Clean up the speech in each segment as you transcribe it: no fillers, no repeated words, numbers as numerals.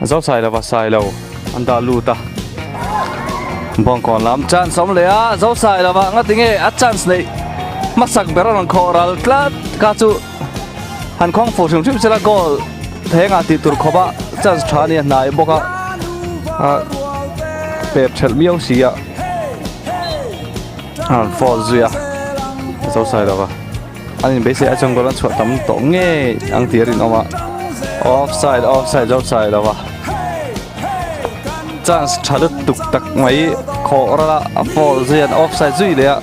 Zosailova Sailo an dah lut a. Bawngkawn lam chance a awm leh a, Zosailova ngati nge a chance neih hmasak ber a rawn khawh ral tlat kha chu han khawng fuh hrim hrim sela goal thengah tih tur khawp a chance tha a ni a hnai bawk a a pep thelh miau si a a rawn fall zui a Zosailova. An inbeisei a chuan goal an chhuah tam tawh ngei ang tih a rinawm a, offside offside offside lo va, chance tha lutuk tak mai khawh ral a a foul zui an offside zui leh a,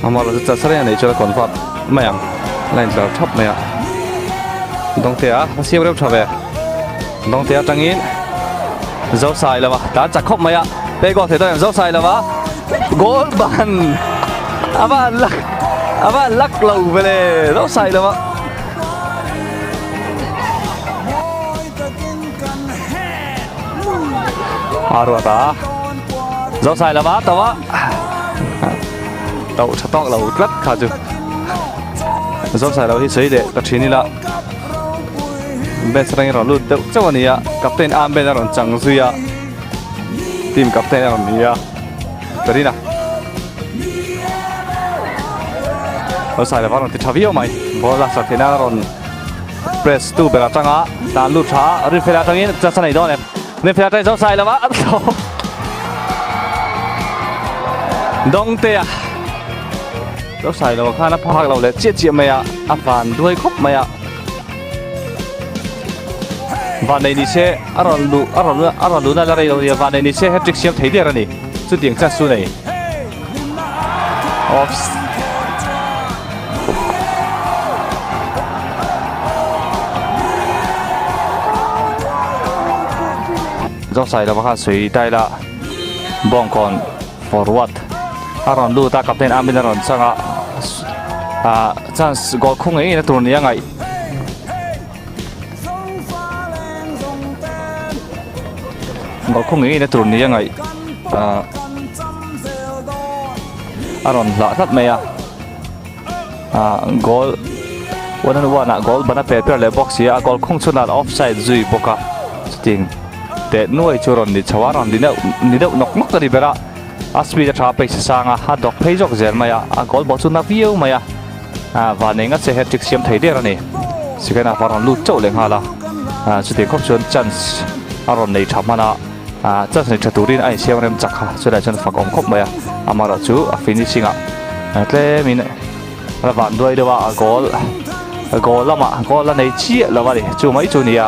amaherawhchu chu chance reng a neih chuan a convert mai ang, a la intlar thap mai a, Dawngtea a siam reuh tha ve, Dawngtea atangin Zosai lova tlan chak khawp mai a, play goal thei dawn em Zosai lova. Goal ban a van lak a van lak lo vele lo sai lo a. A ruat a zo sai lova to a to tha tawk lo tlat kha chu zo sai lo hi sawi leh ka thin ila bench atangin rawn lut deuh chauh a ni a captain armband a rawn chang zui a. Team captain a rawn ni a Karina Lo sai lova rawn ti tha viau mai ball a sak theihna rawn press tu ber atanga tan lut tha Rinfela atangin chance a nei dawn em Rinfela atangin zo sai lova a thlawh Dawngtea Zo sai lova khan a phak lo leh chiah chiah mai a a van duai khawp mai a. Vanei ni se a rawn luh a rawn a rawn luhna la rei lo nia vanei ni se hat-trick siam thei der a ni chutiang chance chu nei off Zawngsai lova khan sawi ta ila Bawngkawn forward a rawn lut a captain Amin a rawn chang a ah chance goal khung ngei ngei na tur nia ngaih. Goal khung ngei ngei na tur nia ngaih ah a rawn hlah tlat mai a ah goal one on one ah goal ban a pe per leh bawk si a goal khung chhunah offside zui bawk a chuting teh nuai chu rawn ni chho a rawn ni deuh ni deuh nawk nawk a ni ber a a speed a tha a pace a sang a a dawk phei zawk zel mai a a goal bawh chu na viau mai a. Ah van eng a che hat-trick siam thei der a ni. Second half a rawn lut chauh leh nghal a, ah chutiang khawp chuan chance a rawn nei tha hman a, ah chance nei tha turin a insiam rem chak kha chulaiah chuan fak awm khawp mai a, amaherawh chu a finishing ah tlemin a van duai deuh a, a goal a goal lamah goal a nei chiah lo a ni, chu mai chu a ni a.